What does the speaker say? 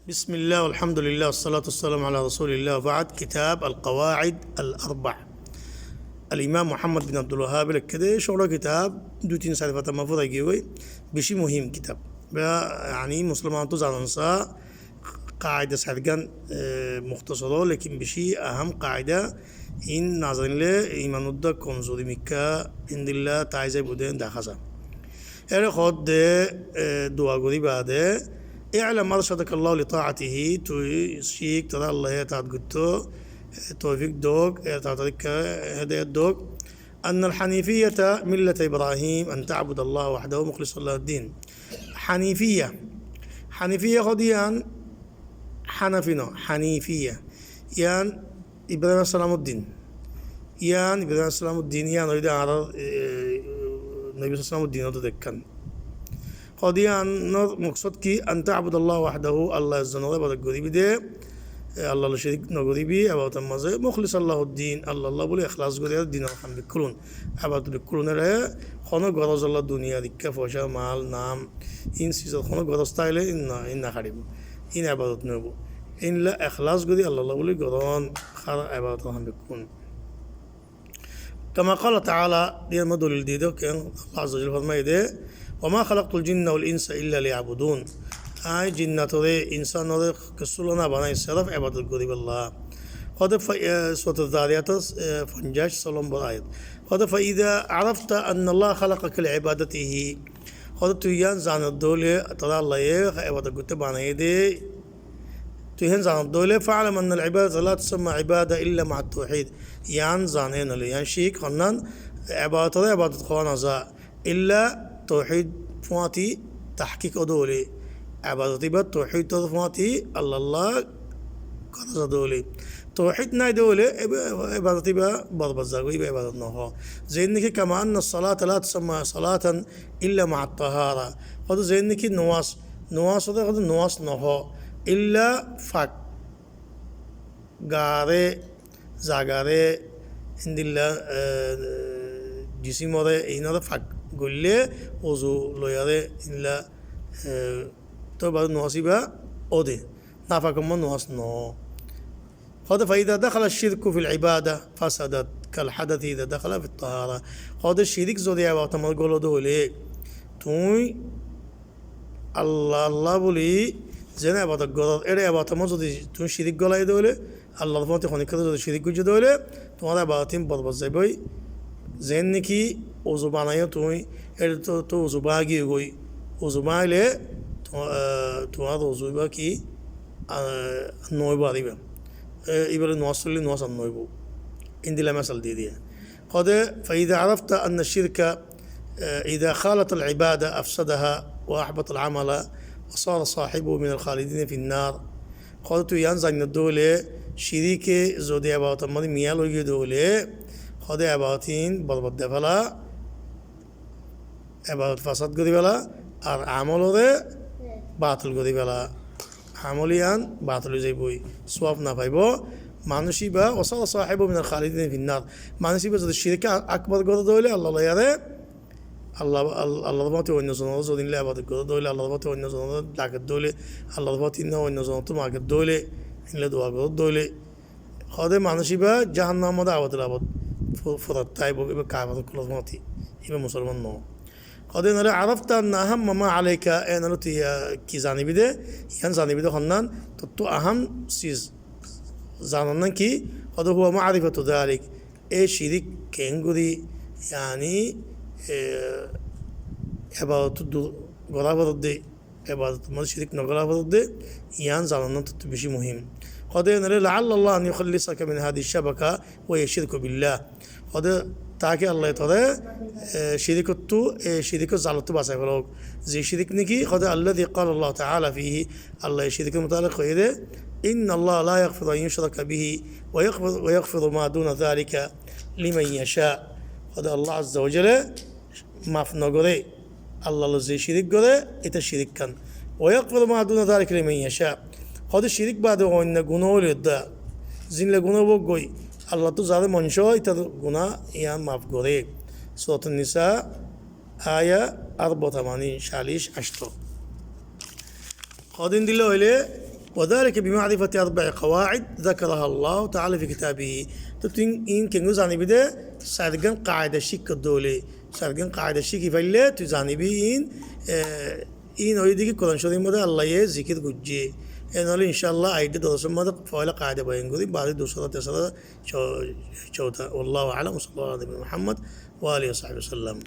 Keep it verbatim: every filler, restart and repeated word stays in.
بسم الله والحمد لله والصلاة والسلام على رسول الله وبعد. Kitab Al-Qawaid Al-Arba. Al-Imam Muhammad bin Abdul Wahhab lekké de cóñço kitab, dui tin sair fata mazé fúrai giyói, beci muhim kitab. Ba, yani, musolmanottu zanon sa, kaida sairgán, e, muktosor, lekin beci aham kaida, in no zanile iman uddá komzuri mikká endilla tái zaibo de dahá za. Ere hoódde, e, dua gorí baade, اعلم أرشدك الله لطاعته, tui cík, toré Allaye etaat goittó, e, toufik douk, etaat goittó hedayot douk. أن الحنيفية ملة إبراهيم أن تعبد الله وحده مخلصا له الدين. Hanifiya. Hanifiya hoódde yián Hanafi no, Hanifiya. Yián Ibrahim aláihis salamor din. Yián Ibrahim aláihis salamor din, yián óilde añárar, e, Nobi aláihis salamor din óilde ekkán. Hoódde yiánor moksód ki? أن تعبد الله وحده, Allah ezzon ore ebadot goríbi de, e, Allah loi círik nogoríbi, ebadot or mazé, مخلصا له الدين, Allah, Allah buli ekhlas gorí ar dinor ham bekkún. Ebadot bekkún ore, honó goroz Allah duniyar ikká foicá, mal, nam, in sizor honó goroz táile in no, in no háribo. In ebadot no óibo. Illa ekhlas gorí Allah, Allah buli gorón, hár ebadot ham bekkún. كما قال تعالى, diyar ma dolil diyé de, ken Allah Azza wa Jalla formaiye de, وما خلقت الجن والإنس إلا ليعبدون. Añí jinnatoré, insanoré kessú loi no banai, sirif ebadot goríballa. Hoódde fa-, e, Surat Az-Zariyat, e, fonjaic só lombor ayat. Hoódde فإذا عرفت أن الله خلقك لعبادته. Hoódde tui yián zanedde óile, toré Allaye ebadot goitté banaiyé de. Tui yián zanedde óile, فاعلم أن العبادة لا تسمى عبادة إلا مع التوحيد. Yián zan, yián cík, honnán, ebadotoré ebadot hoó no za. Illa touhid fúañti tahkik ódde óile. Ebadot ibá touhidor fúañti Allah Allah gorá za de óile. Touhid nái de óile, eba-, ebadot ibá borbad zagói, ibá ebadot nohó. Zeén niki كما أن الصلاة لا تسمى صلاة إلا مع الطهارة. Hoódde zeén niki nomás, nomás ódde hoódde nomás nohó. Illa fak. Gaaré, zagaré, endilla, e, jisimoré, einore fak goillé, uzu loiyaré, endilla, e, tói baade nomás ibá ódde. Nafak ómma nomás noó. Hoódde فإذا دخل الشرك في العبادة فسدت كالحدث إذا دخل في الطهارة. Hoódde círik zodi ebadotor mazé góle de óile, tuñí Allah, Allah buli zeén ebadot goró, ére ebadotor mazé zodi tuñí círik gólai de óile, Allahr fúañti honikká zodi círik goijjó de óile, tuáñr ebadot ín borbad zaibói. Zeén niki uzu banaiyó tuñí, ére to, to uzu báñgi giyói. Uzu báñgile tu-, e, tuáñr uzu ibá ki, e, noóibo ar ibá. E, ibáre nomás foille nomás ar noóibo. Endilla mesal diyé de. Hoódde فإذا عرفت أن الشرك إذا خالط العبادة أفسدها وأحبط العمل وصار صاحبه من الخالدين في النار. Hoódde tui yián zainnó de óile, círike zodi ebadotor mazé miyal ói giyé de óile, hoódde ebadot ín borbad de féla, ebadot fasad gorí féla, ar amoloré batil gorí féla. Amol yián batil ói zaibói, suwab no faibo. Manúic ibá, وصار صاحبه من الخالدين في النار. Manúic ibá zodi círik a-, akbar goré de óile, Allah loiyaré, Allah, Al-, Allahr fúañti oinno zonoré zodi endilla ebadot goré de óile, Allahr fúañti oinno zonoré daké de óile, Allahr fúañti endilla oinno zonottú magé de óile, endilla dua goré de óile, hoódde manúic ibá jahannamor mazé abad abad fu-, furat táibo, ibá kafir ókkolor fúañti, ibá musolman noó. Hoódde ene óile عرفت أن أهم ما عليك, ene óile tui, e, ki zanibi de, yián zanibi de honnán, tottú aham ciz zanonnán ki, hoódde هو معرفة ذلك. E círik keéngorí, yani, e, ebadot dur gorá foredde, ebadotor mazé círik nogorá foredde, yián zanonnán tottú beci muhim. Hoódde ene óile لعل الله أن يخلصك من هذه الشبكة وهي الشرك بالله. Hoódde, taki Allaye toré, e, círikottú, e, círikor zalottú basai félauk. Ze círik niki, hoódde, الذي قال الله تعالى فيه, Allaye círikor mutaallek hoiyé de, إن الله لا يغفر أن يشرك به ويغفر، ويغفر ما دون ذلك لمن يشاء. Hoódde, Allah Azza wa Jalla maf nogoré, Allah loi ze círik goré, ita círikkán. ويغفر ما دون ذلك لمن يشاء. Hoódde círik bade oinno guná óile dé, zendilla guná óibo goi, Allattú zaré mon cóo itar guná yián maf goré. Suratun Nisa, aya arbá tamani, callic, acto. Hoódde endilla óile, وذلك بمعرفة أربع قواعد ذكرها الله تعالى في كتابه. Toi tui in kengori zanibi de, sairgán kaida cíkkodde óile, sairgán kaida cíki faille tui zanibi in, e, in óilde ki Kuran Córif or modde Allaye zikir goijje. En óile incállah aidde dorosor modde foila kaida boyan gorim, baade dusára, tesára, co-, cóuta. والله أعلم، وصلى الله على نبينا محمد وعلى آله وصحبه وسلم.